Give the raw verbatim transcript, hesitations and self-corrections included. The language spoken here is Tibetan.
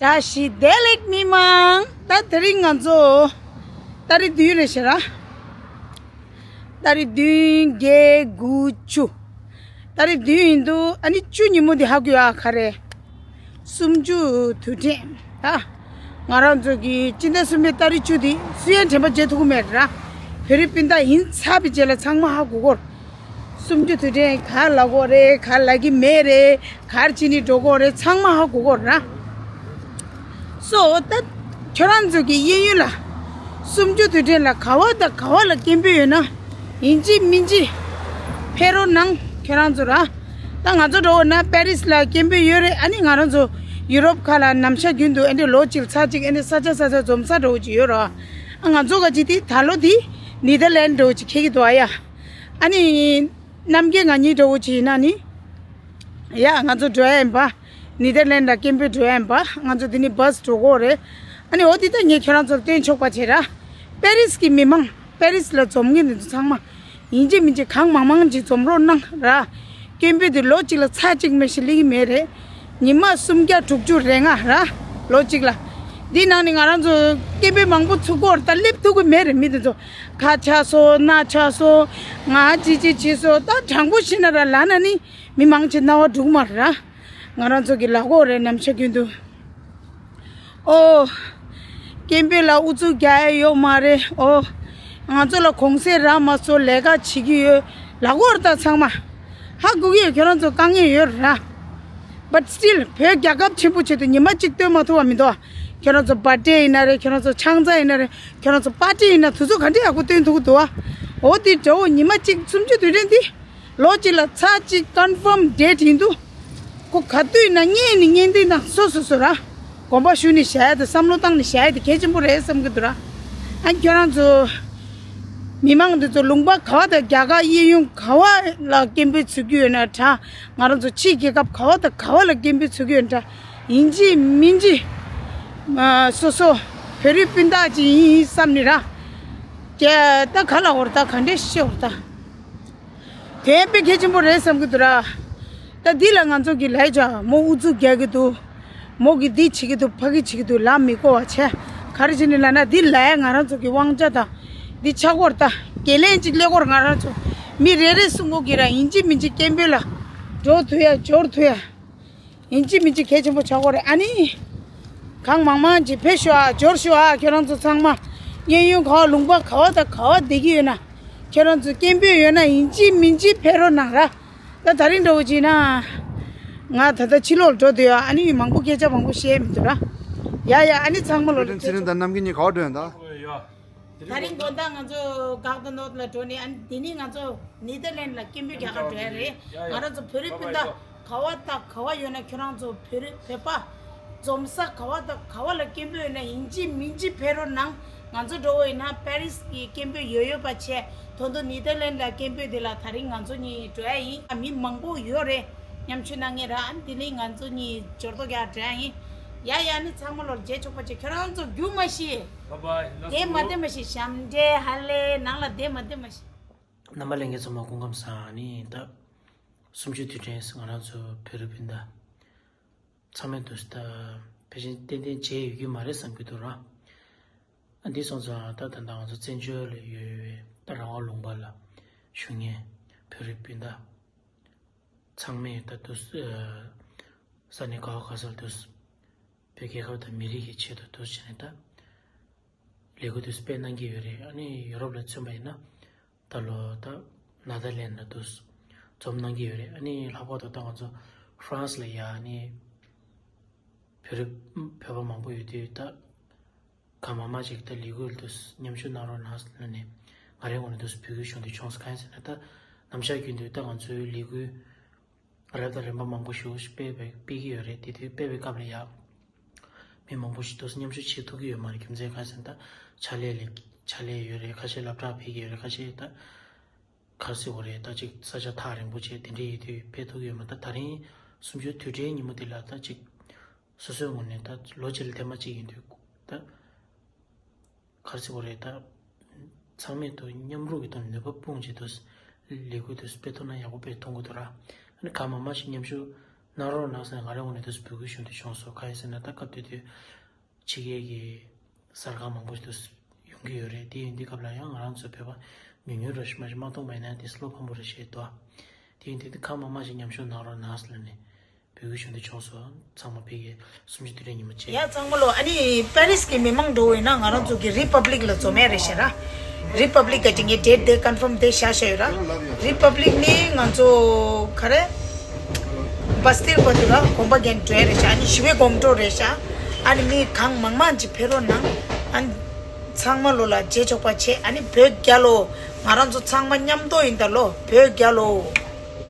བཀྲ་ཤིས་བདེ་ལེགས་མི་མང་། ད་དེ་རིང་ང་ཚོ་ཏ་རིག་བདུན་རེད་ཤག་ར། ཏ་རིག་བདུན་བརྒྱད་དགུ་བཅུ། ཏ་རིག་བདུན་ཡིན་འདུག་ཨ་ནི་བཅུ་ཉིན་མོ་འདི་ཧ་གོ་ཡ་ག་རེ། སུམ་ཅུ་དུས་དྲན་ད། ང་རང་ཚོ་གི་སྤྱི་ཟླ་གསུམ་པའི་ཏ་རིག་བཅུ་འདི་སུ་ཡང་དྲན་པ་བརྗེད་ཐུབ་ཀྱི་མེད་ར། བོད་རིགས་སྤུན་ཟླ་ཡིན་ཚར་བའི་རྗེས་ལ་ཚང་མ་ཧ་གོ་གོ། སུམ་ཅུ་དུས་དྲན་ག་ལ་གོ་རེད། ག་ལ་གི་མེད་རེད། གར་ཅི་ནི་འགྲོ་གོ་རེད། ཚང་མ་ཧ་གོ་གོ་ར། སོ་ད་ཁྱོད་རང་ཚོ་གི་གཡས་གཡོན་ལ་སུམ་ཅུ་དུས་དྲན་ལ་ག་བ་དང་ག་བ་ལ་སྐད་འབོད་ཡོད་ན་ཡིན་གཅིག་མིན་གཅིག་ཕེབས་རོགས་གནང་། ཁྱོད་རང་ཚོ་ར། ད་ང་ཚོ་འགྲོ་འོ་ན་པེ་རིས་ལ་སྐད་འབོད་ཡོད་རེད། ཨ་ནི་ང་རང་ཚོ་ཡུ་རོབ་ཁ་ལ་ནམ་ཞག་རྒྱུན་དུ་ཨེ་འདྲ་ལོ་གཅིག་ལ་ཚར་གཅིག་ཨེ་འདྲ་ས་ཆ་ས་ཆ་འཛོམས་ས་འགྲོ་གི་ཡོད་ར། ཨ་ང་ཚོ་ག་ཅི་དེ་ད་ལོ་དེ་ནི་དར་ལན་འགྲོ་གི་ཁེ་གི་འདུག་ཨ་ཡ། ཨ་ནི་གནམ་གྱི་ང་གཉིས་འགྲོ་གི་ཡིན་ན་ནི། ཡ་ང་ཚོ་འགྲོ་ཡ་ཡིན་པ། ནི་དར་ལན་ལ་སྐད་འབོད་འགྲོ་ཡ་ཡིན་པ། ང་ཚོ་འདི་ནི་བྷ་སི་འགྲོ་གོ་རེད། ཨ་ནི་འོ་དེ་ད་ངས་ཁྱོད་རང་ཚོར་སྟོན་ཆོག་པ་བྱེད་ར། པེ་རིས་ཀྱི་མི་མང་པེ་རིས་ལ་འཛོམས་མཁན་འདི་ཚོ་ཚང་མ། ཡིན་གཅིག་མིན་གཅིག་གང་མང་མང་ཅིག་འཛོམས་རོགས་གནང་ར། སྐད་འབོད་འདི་ལོ་གཅིག་ལ་ཚར་གཅིག་མ་གཏོགས་སླེབས་ཀྱི་མེད་རེད། ཉི་མ་སུམ་བརྒྱ་དྲུག་ཅུ་རེ་ལྔ་ར། ལོ་གཅིག་ལ། འདི་ནང་ནས་ང་རང་ཚོ་སྐད་འབོད་མང་པོ་ཚུགས་སྐོར་ད་སླེབས་ཐུབ་ཀྱི་མེད་རེད། མི་འདི་ཚོ་ཁ་ཆག་སོང་། སྣ་ཆག་སོང་། ང་ཅི་ཅི་བྱས་སོང་། ད་དྲང་པོ་བཤད་ན་ར་ལབ་ན་ནི་མི་མང་ཆེ་རྣ་བ་འགྲོ་གི་མ་རེད་ར། ང་རང་ཚོ་གི་ལབ་དགོས་རེད་ནམ་ཞག་རྒྱུན་དུ། ཨོ། སྐད་འབོད་ལ་ཨུ་ཚུགས་རྒྱག་ཡ་ཡོད་མ་རེད། ཨོ། ང་ཚོ་ལ་གུང་སེང་རག་མ་སོང་། ལས་ཀ་བྱེད་ཀྱི་ཡོད། ལབ་དགོས་རེད་ད་ཚང་མ། ཧ་གོ་གི་ཡོད། ཁྱོད་རང་ཚོ་དཀའ་ངལ་ཡོད་ར། But still བོད་རྒྱལ་ཁབ་ཆེན་པོ་ཆེད་དུ་ཉི་མ་གཅིག་སྟོན་མ་ཐུབ་པ་མི་འདུག་ཁྱོད་རང་ཚོ་བར་ཌེ་ཡིན་ན་རེད། ཁྱོད་རང་ཚོ་ཆང་ས་ཡིན་ན་རེད། ཁྱོད་རང་ཚོ་པར་ཊི་ཡིན་ན་དུས་ཚོད་ག་འདྲ་ཡག་པོ་སྟོན་ཐུབ་ཀྱི་འདུག་ཨ། འོ་དེ་འདྲ་བོ་ཉི་མ་གཅིག་སུམ་ཅུ་དུས་དྲན་འདི། ལོ་གཅིག་ལ་ཚར་གཅིག་ཀོན་ཕོམ་ཌེ་ཊི་ཡིན་དུས། ཁོ་ག་དུས་ཡིན་ན་བརྙན་ནི་བརྙན་འདི་ན་སོ་སོ་སོ་ར། དགོངས་པ་ཞུ་ནི་བཞག་ཡ་དང་བསམ་བློ་བཏང་ནི་བཞག་ཡ་དེ་གལ་ཆེན་པོ་རེད་བསམ་གྱི་འདུག་ར། ཨ་ཁྱོད་རང་ཚོ། མི་མང་འདི་ཚོ་ལུང་པ་ག་བ་དང་རྒྱ་གར་གཡས་གཡོན་ག་བ་ལ་སྐད་འབོད་ཚུགས་ཀྱི་ཡོད་ན་འདྲ། ང་རང་ཚོ་ཕྱིའི་རྒྱལ་ཁབ་ག་བ་དང་ག་བ་ལ་སྐད་འབོད་ཚུགས་ཀྱི་ཡོད་ན་འདྲ། ཡིན་གཅིག་མིན་གཅིག་ཨ་སོ་སོ་བོད་རིགས་སྤུན་ཟླ་ཅིག་ཡིན་བསམ་ནི་ར། ཀྱ་ད་ག་ལ་འོར་ད་ག་འདྲས་ཤེས་འོར་ད། དེ་དཔེ་གལ་ཆེན་པོ་རེད་བསམ་གྱི་འདུག་ར། ད་འདི་ལ་ང་ཚོ་གི་ལས་བྱ་མོ་ཨུ་ཚུགས་རྒྱག་གི་འདུག་མོ་གི་འདི་བྱེད་ཀྱི་འདུག་ཕ་གི་བྱེད་ཀྱི་འདུག་ལབ་མི་གོ་བ་བྱས། ག་རེ་བྱེད་ནི་ལབ་ན་འདི་ལས་ང་རང་ཚོ་གི་དབང་ཆ་དང་། འདི་ཆག་སྐོར་ད། འགན་ལེན་གཅིག་ལས་སྐོར་ང་རང་ཚོ། མི་རེ་རེ་གསུང་གོ་གི་ར་ཡིན་གཅིག་མིན་གཅིག་སྐད་འབོད་ལ། འགྲོ་ཐུབ་ཡ་འབྱོར་ཐུབ་ཡ། ཡིན་གཅིག་མིན་གཅིག་གལ་ཆེན་པོ་ཆགས་ཀྱི་རེད། ཨ་ནི། གང་མང་མང་ཅིག་ཕེབས་ཤོག་ཨ། འབྱོར་ཤོག་ཨ། ཁྱོད་རང་ཚོ་ཚང་མ། གཡས་གཡོན་ག་བ་ལུང་པ་ག་བ་དང་ག་བ་བསྡད་ཀྱི་ཡོད་ན། ཁྱོད་རང་ཚོ་སྐད་འབོད་ཡོད་ན་ཡིན་གཅིག་མིན་གཅིག་ཕེབས་རོགས་གནང་ར། ད་དེ་རིང་འདྲ་བོ་ཅིག་ན། ང་ད་ལྟ་ཕྱི་ལོགས་འགྲོ་འདོད་ཡོད། ཨ་ནི་མང་པོ་སྐད་ཆ་མང་པོ་བཤད་མི་འདུག་ར། ཡ་ཡ་ཨ་ནི་ཚང་མ་ལོ་ལ་ཚེ་རིང་དང་རྣམ་རྒྱལ་གཉིས་ག་བ་འགྲོ་ཡོད་ད། དེ་རིང་དགོང་དག་ང་ཚོ་གག་དང་ནོར་ལ་འགྲོ་ནས། ཨ་ནི་དེ་ནས་ང་ཚོ་ནེ་དར་ལན་ལ་སྐད་འབོད་རྒྱག་གར་འགྲོ་ཡ་རེད། ང་རང་ཚོ་བོད་རིགས་སྤུན་ཟླ་ག་བ་དང་ག་བ་ཡོད་ན་ཁྱོད་རང་ཚོ་བོད་རིགས་བོད་པ་འཛོམས་ས་ག་བ་དང་ག་བ་ལ་སྐད་འབོད་ཡོད་ན་ཡིན་གཅིག་མིན་གཅིག་ཕེབས་རོགས་གནང་། ང་ཚོ་འགྲོ་བ་ཡིན་ན་པེ་རིས་ཀྱི་སྐད་འབོད་ཡོད་ཡོད་པ་བྱས། ད་དུང་ནེ་དར་ལན་ལ་སྐད་འབོད་དེ་ལ་དེ་རིང་ང་ཚོ་གཉིས་འགྲོ་ཡ་ཡིན། མི་མང་པོ་ཡོད་རེད། མཉམ་ཞུགས་གནང་མཁན་ར། ཨ་ནི་དེ་ནས་ང་ཚོ་གཉིས་འབྱོར་ཐོ་རྒྱག་འགྲོ་ཡ་ཡིན། ཡ་ཡ་ནི་ཚང་མ་ལོར་རྗེས་ཕྱོགས་པ་ཅིག་ཁྱོད་རང་ཚོ་རྒྱུག་མ་ཤེས། བདེ་མ་བདེ་མ་ཤེས། ཞབས་འདྲེན་ཧ་ལས། ནང་ལ་བདེ་མ་བདེ་མ་ཤེས། རྣམ་པ་ལྷན་རྒྱས་ཚང་མ་སྐུ་ཁམས་བཟང་། ཨ་ནི་ད་སུམ་ཅུ་དུས་དྲན་ང་རང་ཚོ་བོད་རིགས་སྤུན་ཟླ་ཚང་མས་འདུག་ད་ཕལ་ཆེར་ཏན་ཏན་བརྗེད་ཡོད་ཀྱི་མ་རེད་བསམ་གྱི་འདུག་ར། ཨ་འདི་སོང་ཙང་ད་ད་ལྟ་ང་ཚོ་བཙན་བྱོལ་ལ་ཡོད་པའི་ད་རང་དབང་ལུང་པ་ལ་བཞུགས་མཁན་བོད་རིགས་སྤུན་ཟླ་ཚང་མས་ད་དུས་ས་གནས་ག་བ་ག་ས་ལ་དུས་བོད་རྒྱལ་ཁབ་དང་མི་རིགས་ཀྱི་ཆེད་དུ་དུས་བྱས་ནས་ད་ལས་འགུལ་དུས་སྤེལ་གནང་གི་ཡོད་རེད། ཨ་ནི་ཡུ་རོབ་ལ་མཚོན་པ་ཡིན་ན་ད་ལོ་ད་ནེ་དར་ལན་ལ་དུས་འཛོམས་གནང་གི་ཡོད་རེད། ཨ་ནི་ལྷག་པར་དུ་ད་ང་ཚོ་ཧྥ་རན་སི་ལ་ཡ་ཨ་ནི་བོད་རིགས་བོད་པ་མང་པོ་ཡོད་དུས་ད། གང་མང་མང་ཅིག་ད་ལས་འགུལ་དུ་མཉམ་ཞུགས་གནང་རོགས་གནང་ཟེར་ནས་ང་རའི་ངོས་ནས་དུ་འབོད་སྐུལ་ཞུ་འདོད་བྱུང་སོང་། གང་ཡིན་ཟེར་ན་ད་ནམ་ཞག་རྒྱུན་དུ་ད་ང་ཚོའི་ལས་འགུལ་རབ་དང་རིམ་པ་མང་པོ་ཞིག་སྤེལ་བའི་སྤེལ་གྱི་ཡོད་རེད། དེ་དུས་སྤེལ་བའི་སྐབས་ལ་ཡང་མི་མང་པོ་ཞིག་དུ་མཉམ་ཞུགས་བྱེད་ཐུབ་ཀྱི་ཡོད་མ་རེད། རྒྱུ་མཚན་གང་ཡིན་ཟེར་ན་ད་ཕྱག་ལས་ལས་ཕྱག་ལས་ཡོད་རེད། ཁ་ཤས་སློབ་གྲྭ་ཕེབས་ཀྱི་ཡོད་རེད། ཁ་ཤས་ད་ག་རེ་ཟེར་དགོས་རེད། ད་ཅིག་ས་ཆ་ཐག་རིང་པོ་བྱས་དེ་འདྲའི་ཡོད་དུས་ཕེབས་ཐུབ་ཀྱི་ཡོད་མ་རེད། ད་དེ་རིང་སུམ་ཅུ་དུས་དྲན་ཉིན་མོ་འདི་ལ་ད་ཅིག་སོ་སོའི་ངོས་ནས་ད་ལོ་གཅིག་ལ་ཐེངས་མ་གཅིག་ཡིན་དུས་ད་ག་རེ་ཟེར་དགོས་རེད། ད་ཚང་མས་དུ་མཉམ་རུབ་ཀྱི་ཐོག་ནས་ནུས་པ་སྤུངས་བྱས་དུ་ལས་འགུལ་དུ་སྤེལ་ཐུབ་ན་ཡག་པོ་དཔེ་མཐོང་གི་འདུག་ར། ཨ་ནི་གང་མང་མང་ཞིག་མཉམ་ཞུགས་ གནང་རོགས་གནང་ཟེར་ང་རང་ངོས་ནས་དུ་འབོད་སྐུལ་ཞུ་འདོད་བྱུང་སོང་། གང་ཡིན་ཟེར་ན་ད་སྐབས་དེ་དུས་ཕྱི་རྒྱལ་གྱི་གསར་ཁང་མང་པོ་ཞིག་ཏུ་ཡོང་གི་ཡོད་རེད། དེ་ཡིན་དུས་སྐབས་ལ་ཡང་ང་རང་ཚོ་བོད་པ་ཉུང་ཉུང་རེད། མ་གཏོགས་མ་ཡིན་ན་དེ་བློ་ཕམ་པོ་རེད་ཞེས་དོ། དེ་ཡིན་དུས་དེ་ཁ་མང་མང་ཞིག་མཉམ་ཞུགས་གནང་རོགས་གནང་ཟེར་ནས་འབོད་སྐུལ་ཞུ་འདོད་བྱུང་སོང་། ཚང་མ་ཕ་གི་གསུམ་བཅུ་དུས་དྲན་ཉིན་མོ་བྱས། ཡ་ཚང་མ་ལོ། ཨ་ནི་པེ་རིས་ཀྱི་མི་མང་འགྲོ་བས་ན་ང་རང་ཚོ་གི་རི་པབ་ལིག་ལ་འཛོམས་ཡ་རེད་ཤག་ར། རི་པབ་ལིག་ག་ཅིག་ངས་ཌེ་ཊི་དེ་ཀོན་ཕརམ་དེ་བཞག་བཞག་ཡོད་ར། རི་པབ་ལིག་ནི་ང་ཚོ་ག་རེ། བ་སྟིར་བ་དུ་ར་གོམ་པ་རྒྱན་འགྲོ་ཡ་རེད་ཤག་ཨ་ནི་ཞི་བའི་གོམ་བགྲོད་རེད་ཤག་ཨ་ནི་མི་གང་མང་མང་ཅིག་ཕེབས་རོགས་གནང་། ཨ་ནི་ཚང་མ་ལོ་ལ་རྗེས་ཆོག་པ་བྱེད། ཨ་ནི་བོད་རྒྱལ་ལོ། ང་རང་ཚོ་ཚང་མ་མཉམ་དུ་ཡིན་ད་ལོ། བོད་རྒྱལ་ལོ།